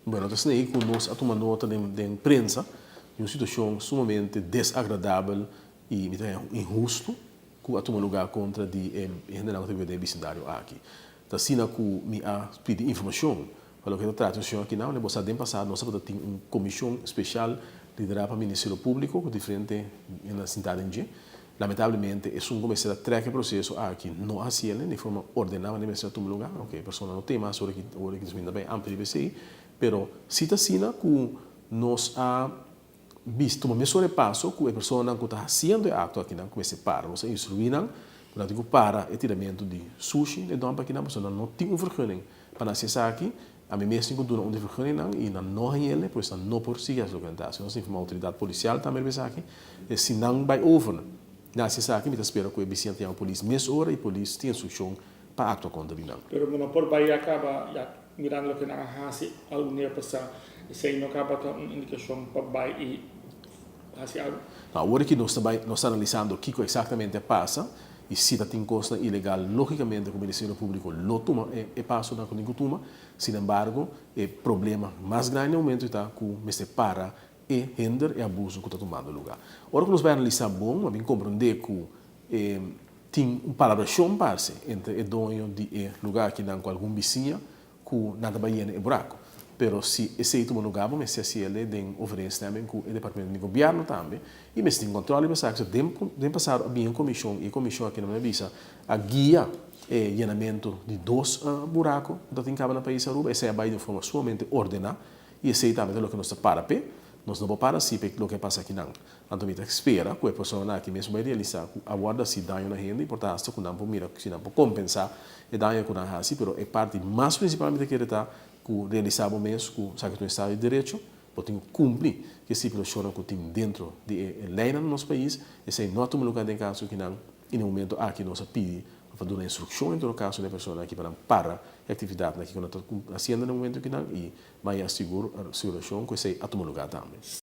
Bueno, ta asina ku nos a tuma nota den prensa di un situashon sumamente desagradabel i mi ta haña inhustu ku a tuma lugá kontra di e hendenan ku ta biba den e bisindario aki. Ta asina ku mi a pidi informashon pa loke ta trata e situashon aki nan. Bo sa den pasado nos tabata tin un komishon speshal liderá pa Ministerio Públiko ku diferente hende sintá den dje. Lamentablemente esun ku mester a trèk e proseso aki no a hasiel di forma ordená manera mester a tuma lugá. Oke, e persona no tin mas ora ki ora ki nos bini ta bai amplia riba esei, pero si ta asina ku nos a bis tuma mesora e paso ku e personanan ku ta hasiendo e akto akinan ku mester para. Nos a instruí nan ku nan tin ku para e tiramentu di sushi den e dòmp akinan pasobra nan no tin un vergunning pa nan hasi esaki. Ami mes tin ku duna un di vergunningnan i nan no hañ'el, pues nan no por sigui hasi loke nan ta hasi. Nos ta informá outoridat polisial tambe riba esaki. E si nan bai over na hasi esaki, mi ta spera ku e bisiña ta yama polis mes ora i polis tin instrukshon pa aktua kontra di nan. Pero bo no por bai ya kaba ya mirando loke nan a hasi algun dia pasá. Esei no kaba ta un indikashon pa bai i hasi algu? No, awor aki nos ta bai, nos ta analisando kiko eksaktamente a pasa i si ta tin kosnan ilegal, lógikamente ku Ministerio Públiko lo tuma e pasonan ku tin ku tuma. Sin embargo, e problema mas grandi na momento ta ku mester para e hinder, e abuso ku ta tumando lugá. Ora ku nos bai analisá bon, a bin komprondé ku e tin un palabrashon parse entre e doño di e lugá akinan ku algun bisiña ku nan ta bai yena e buraku. Pero si esei tuma lugá bo mester hasi el den overeenstemming ku e departamento di gobièrnu tambe i mester tin kòntròl riba esaki. So den den pasado a bin un komishon i e komishon aki nan a bisa a guia e yenamentu di dos buraku ku ta tin kaba na pais Aruba. Esei a bai di un forma sumamente ordená i esei tambe ta loke nos ta para p'e. Nos no por para si p'e loke a pasa akinan. Anto mi ta spera ku e personanan aki mes bai realisá ku a wòrdu hasi daño na hende i por ta hasta ku nan por mira si nan por kompensá e daño ku nan hasi. Pero e parti mas prinsipal mi ta kere ta ku realisá bo mes ku esaki ta un estado di derecho, bo tin ku kumpli ku e stipulashonnan ku tin dentro di e leinan na nos pais. Esei no a tuma lugá den kaso aki nan i na e momento aki nos a pidi òf a duna instrukshon en todo kaso na e personanan aki pa nan para e aktividatnan aki ku nan ta hasiendo na e momento aki nan i maya sigurashon ku esei a tuma lugá tambe.